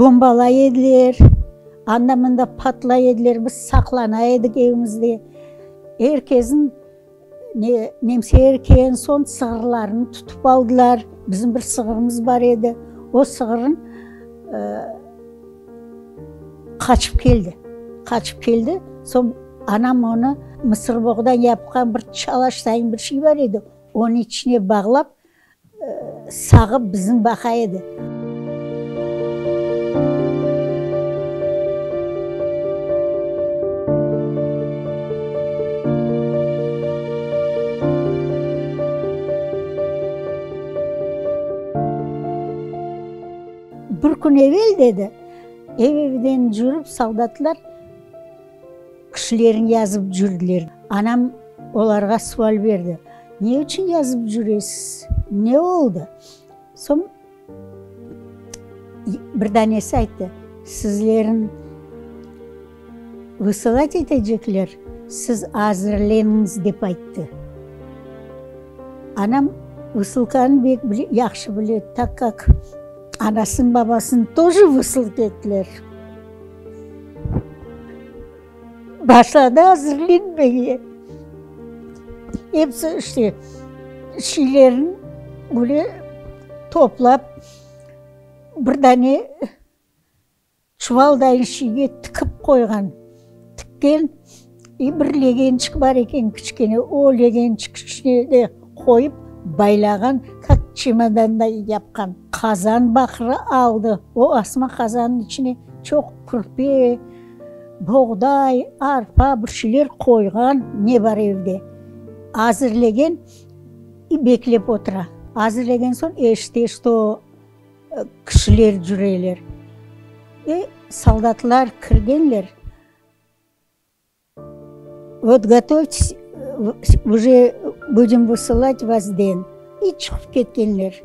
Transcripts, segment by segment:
Bombalay ediler, anda-mında patlay ediler, biz saqlana edik evimizde. Er kesin ne, nemseler kelgen soñ sığırlarını tutıp aldılar. Bizim bir sığırımız bar edi, o sığırın qaçıp keldi, qaçıp keldi, soñ anam onı mısırboğdan yapqan bir çalaş sayın bir şey bar edi, onıñ içine bağlap, sağıp bizni baqa edi. Bir kün evel, dedi, ev-evden cürip soldatlar kişilerin yazıp cürdiler. Anam olarğa sual berdi, Ne içün yazıp cüresiz, ne oldı? Soñ bir danesi ayttı, Sizlerin vısılat etecekler, siz azırleniñiz, dep ayttı. Anam vısılkanı bek yahşı bile, tak kak anasını, babasını toje vısılt ettiler. Başladı azırlenmege. Episi işte şeylerin böyle toplap, bir dane çuvaldayın şeyge tikip qoyğan. Tikken, i bir legençik bar eken kiçkene, o legençik içine de qoyıp baylağan, kak çemodanday yapqan. Qazan baqırı aldı, o asma qazannıñ içine çoq kürpe, boğday, arpa, bir şeyler qoyğan, ne bar evde, azırlegen i beklep otura. Azırlegen soñ eşite, çto kişiler cüreler. E, soldatlar kirgenler. Vot gotovtes, uje budem vısılat vas den. İ çıqıp ketkenler.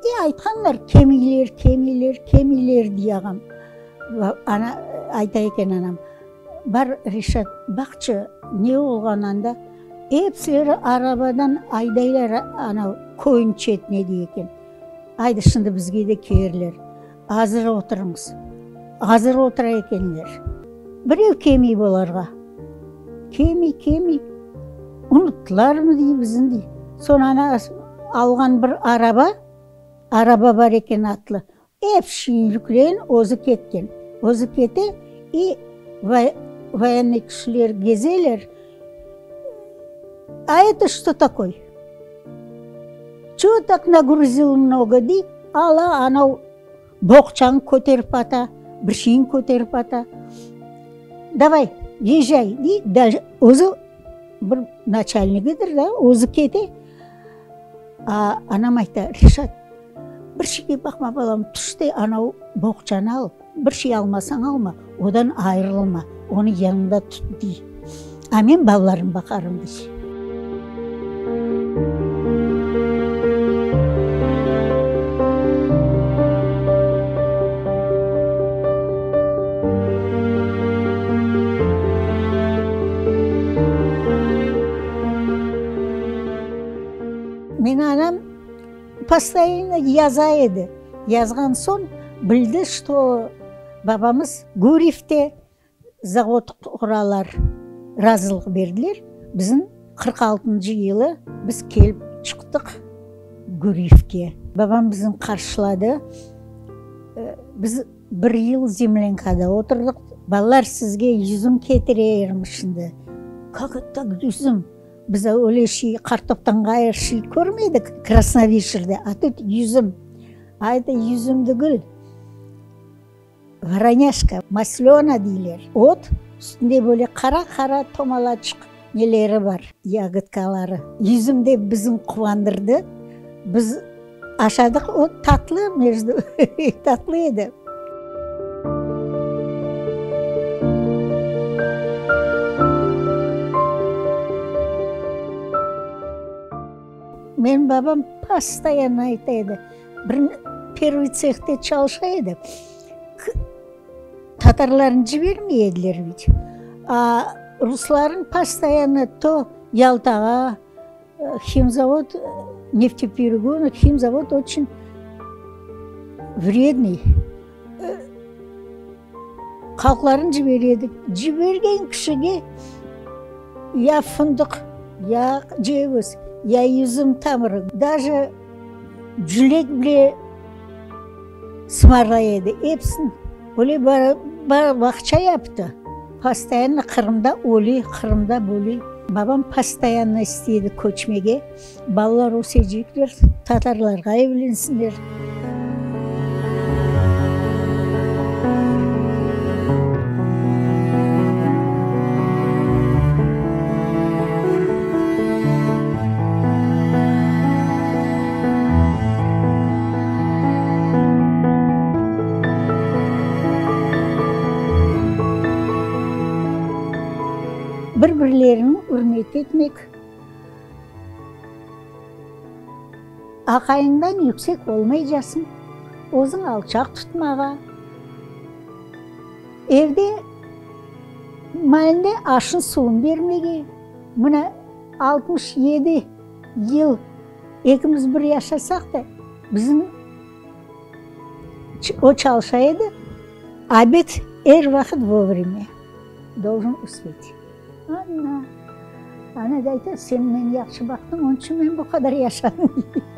İ aytqanlar, kelmeyler, kelmeyler, kelmeyler, dey ağam. Ana, ayta eken anam, bar, Reşat, baqçı, ne olğan anda? Epsileri arabadan aydaylar anav köyniñ çetine, dey eken. Aydı, şimdi bizge de kelirler. Azır oturıñız. Azır otura ekenler. Birev kelmey bularğa. Kelmey, kelmey. Unuttılarmı dey bizni dey. Soñ ana alğan bir araba, araba bar eken atlı. Ep şeyni yükleyen, özü ketken. Özü kete i voyennıy kişiler gezeler. A eto çto takoy? Ço tak nagruzil mnogo dey, ala anav boğçanı köterip ata, bir şeyni köterip ata. Davay, yejay, dey, daje özü bir naçalnigidir da, özü kete. A, anam ayta, Reşat, bir şeyge baqma, balam, tüş de anav boğçanı al, bir şey almasañ alma, odan ayırılma, onı yanıñda tut, dey. A men balalarımnı baqarım, dey. Meni anam postoyanno yaza edi. Yazğan soñ bildi, çto babamız Guryevde zavod quralar, razılıq berdiler. Bizim 46-ncı yılı biz kelip çıqtıq Guryevge. Babam bizni qarşıladı. Biz bir yıl zemlânkada oturdıq. Balalar, sizge yüzüm ketireyim şimdi. Kak eto tak yüzüm? Biz öyle şey, qartoptan ğayrı şey körmedik Krasnovişerde, a tut yüzüm. A eto yüzüm degil, voroneşka, maslöna deyler. Ot, üstünde böyle qara-qara tomalaçıq neleri bar, yagodkaları. Yüzüm dep bizni quvandırdı. Biz aşadıq, o tatlı, mejdu, tatlı edi. Menim babam postoyanno ayta edi, bir pervıy tsehte çalışa edi, tatarlarnı cibermey ediler vit, a ruslarnı postoyanno to Yaltağa, Himzavod, nefteperegonı, himzavod oçün vrednıy. Halqlarnı cibere edik. Cibergen kişige ya fındıq, ya ceviz, ya yüzüm tamırı, daje cülek bile sımarlay edi. Episini öyle bağça yaptı. Postoyanno Qırımda öli, Qırımda böli. Babam postoyanno istey edi köçmege. Balalar ösecekler, tatarlarğa evlensinler. Bir-birlerini ürmet etmek. Aqayıñdan yüksek olmaycasıñ, özüñ alçaq tutmağa. Evde maalinde aşın-suvun bermege. Mına 67 yıl ekimiz bir yaşasaq da, bizim o çalışa edi, obed er vaqıt vovremya doljen uspet. Ana, ana da ayta, sen meni yahşı baqtıñ, onıñ içün men bu qadar yaşadım, dey.